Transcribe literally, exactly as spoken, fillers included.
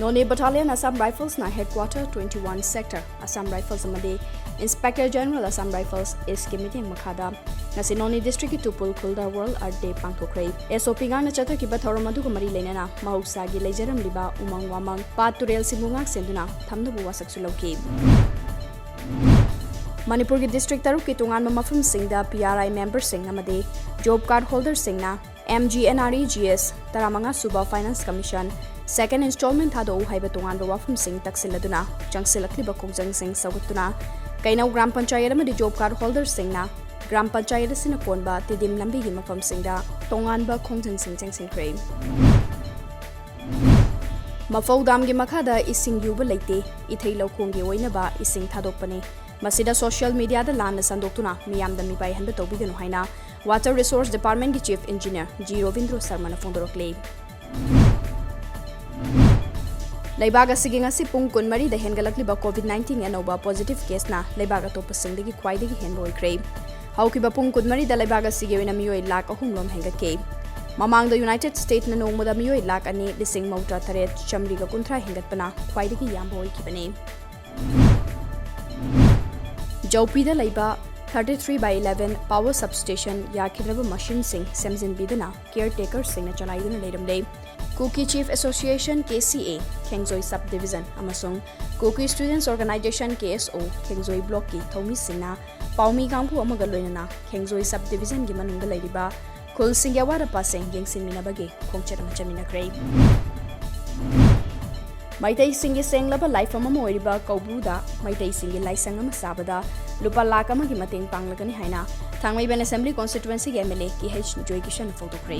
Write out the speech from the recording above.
Noney Battalion Assam Riflesꯅ Headquarter twenty one Sector Assam Rifles ꯑꯃꯗꯤ Inspector General Assam Rifles Eastꯀꯤ ꯃꯤꯠꯌꯦꯡ ꯃꯈꯥꯗ ꯉꯁꯤ Noney Districtꯀꯤ ꯇꯨꯄꯨꯜ ꯈꯨꯜꯗ World Earth Day ꯄꯥꯡꯊꯣꯛꯈ꯭ꯔꯦ꯫ SOP ꯉꯥꯛꯅ ꯆꯠꯊꯈꯤꯕ ꯊꯧꯔꯝ ꯑꯗꯨꯒ ꯃꯔꯤ ꯂꯩꯅꯅ ꯃꯍꯧꯁꯥꯒꯤ ꯂꯩꯖꯔꯝꯂꯤꯕ ꯎꯃꯪ ꯋꯥꯃꯪ, ꯄꯥꯠ ꯇꯨꯔꯦꯜꯁꯤꯡꯕꯨ ꯉꯥꯛ ꯁꯦꯟꯗꯨꯅ ꯊꯝꯅꯕ ꯋꯥꯁꯛꯁꯨ ꯂꯧꯈꯤ꯫ ꯃꯅꯤꯄꯨꯔꯒꯤ district ꯇꯔꯨꯛꯀꯤ ꯇꯣꯉꯥꯟꯕ ꯃꯐꯝꯁꯤꯡꯗ PRI memberꯁꯤꯡ ꯑꯃꯗꯤ job card holderꯁꯤꯡꯅ MGNREGS ꯇꯔꯥꯃꯉꯥ ꯁꯨꯕ Finance Commission second installment ꯊꯥꯗꯣꯛꯎ ꯍꯥꯏꯕ ꯇꯣꯉꯥꯟꯕ ꯋꯥꯐꯝꯁꯤꯡ ꯇꯛꯁꯤꯜꯂꯗꯨꯅ ꯆꯪꯁꯤꯜꯂꯛꯂꯤꯕ ꯈꯣꯡꯖꯪꯁꯤꯡ ꯁꯧꯒꯠꯇꯨꯅ ꯀꯩꯅꯧ ꯒ꯭ꯔꯥꯝ ꯄꯟꯆꯥꯌꯠ ꯑꯃꯗꯤ job card holderꯁꯤꯡꯅ ꯒ꯭ꯔꯥꯝ ꯄꯟꯆꯥꯌꯠ ꯑꯁꯤꯅ ꯀꯣꯟꯕ ꯇꯤꯗꯤꯝ ꯂꯝꯕꯤꯒꯤ ꯃꯐꯝꯁꯤꯡꯗ ꯇꯣꯉꯥꯟꯕ ꯈꯣꯡꯖꯪꯁꯤꯡ ꯆꯪꯁꯤꯟꯈ꯭ꯔꯦ꯫ ꯃꯐꯧ ꯗꯥꯝꯒꯤ ꯃꯈꯥꯗ ꯏꯁꯤꯡ ꯌꯨꯕ ꯂꯩꯇꯦ, ꯏꯊꯩ ꯂꯧꯈꯣꯡꯒꯤ ꯑꯣꯏꯅꯕ ꯏꯁꯤꯡ ꯊꯥꯗꯣꯛꯄꯅꯤ꯫ ꯃꯁꯤꯗ social mediaꯗ ꯂꯥꯟꯅ ꯁꯟꯗꯣꯛꯇꯨꯅ ꯃꯤꯌꯥꯝꯗ ꯃꯤꯄꯥꯏꯍꯟꯕ ꯇꯧꯕꯤꯒꯅꯨ ꯍꯥꯏꯅ Water Resource Departmentꯀꯤ Chief Engineer G Robindro ꯁꯔꯃꯅ ꯐꯣꯡꯗꯣꯔꯛꯂꯤ꯫ ꯂꯩꯕꯥꯛ ꯑꯁꯤꯒꯤ ꯉꯁꯤ ꯄꯨꯡ ꯀꯨꯟꯃꯔꯤꯗ ꯍꯦꯟꯒꯠꯂꯛꯂꯤꯕ COVID nineteen ꯑꯅꯧꯕ positive caseꯅ ꯂꯩꯕꯥꯛ ꯑꯇꯣꯞꯄꯁꯤꯡꯗꯒꯤ ꯈ꯭ꯋꯥꯏꯗꯒꯤ ꯍꯦꯟꯕ ꯑꯣꯏꯈ꯭ꯔꯦ꯫ ꯍꯧꯈꯤꯕ ꯄꯨꯡ ꯀꯨꯟꯃꯔꯤꯗ ꯂꯩꯕꯥꯛ ꯑꯁꯤꯒꯤ ꯑꯣꯏꯅ ꯃꯤꯑꯣꯏ ꯂꯥꯈ ꯑꯍꯨꯝ ꯔꯣꯝ ꯍꯦꯟꯒꯠꯈꯤ꯫ ꯃꯃꯥꯡꯗ United Statesꯅ ꯅꯣꯡꯃꯗ ꯃꯤꯑꯣꯏ ꯂꯥꯈ ꯑꯅꯤ ꯂꯤꯁꯤꯡ ꯃꯧꯗ꯭ꯔꯥ ꯇꯔꯦꯠ ꯆꯥꯃꯔꯤꯒ ꯀꯨꯟꯊ꯭ꯔꯥ ꯍꯦꯟꯒꯠꯄꯅ ꯈ꯭ꯋꯥꯏꯗꯒꯤ ꯌꯥꯝꯕ ꯑꯣꯏꯈꯤꯕꯅꯤ꯫ ꯖꯧꯄꯤꯗ ꯂꯩꯕ thirty three by eleven power substation ꯌꯥꯈꯤꯗ꯭ꯔꯕ machineꯁꯤꯡ ꯁꯦꯝꯖꯤꯟꯕꯤꯗꯨꯅ caretakerꯁꯤꯡꯅ ꯆꯂꯥꯏꯗꯨꯅ ꯂꯩꯔꯝꯂꯦ꯫ Kuki Chief Association, KCA, ꯈꯦꯡꯖꯣꯏ Sub Division ꯑꯃꯁꯨꯡ Kuki Students Organisation, KSO, ꯈꯦꯡꯖꯣꯏ Blockꯀꯤ ꯊꯧꯃꯤꯁꯤꯡꯅ ꯄꯥꯎꯃꯤ ꯀꯥꯡꯕꯨ ꯑꯃꯒ ꯂꯣꯏꯅꯅ ꯈꯦꯡꯖꯣꯏ Sub Divisionꯒꯤ ꯃꯅꯨꯡꯗ ꯂꯩꯔꯤꯕ ꯈꯨꯜꯁꯤꯡꯒꯤ ꯑꯋꯥꯠ ꯑꯄꯥꯁꯤꯡ ꯌꯦꯡꯁꯤꯟꯃꯤꯟꯅꯕꯒꯤ ꯈꯣꯡꯆꯠ ꯑꯃ ꯆꯠꯃꯤꯟꯅꯈ꯭ꯔꯦ꯫ ꯃꯩꯇꯩꯁꯤꯡꯒꯤ ꯁꯦꯡꯂꯕ ꯂꯥꯏꯐꯝ ꯑꯃ ꯑꯣꯏꯔꯤꯕ ꯀꯧꯕ꯭ꯔꯨꯗ ꯃꯩꯇꯩꯁꯤꯡꯒꯤ ꯂꯥꯏꯁꯪ ꯑꯃ ꯁꯥꯕꯗ ꯂꯨꯄꯥ ꯂꯥꯈ ꯑꯃꯒꯤ ꯃꯇꯦꯡ ꯄꯥꯡꯂꯒꯅꯤ ꯍꯥꯏꯅ ꯊꯥꯡꯃꯩꯕꯟ Assembly Constituencyꯒꯤ MLA KH ꯖꯣꯏꯀꯤꯁꯟꯅ ꯐꯣꯡꯗꯣꯛꯈ꯭ꯔꯦ꯫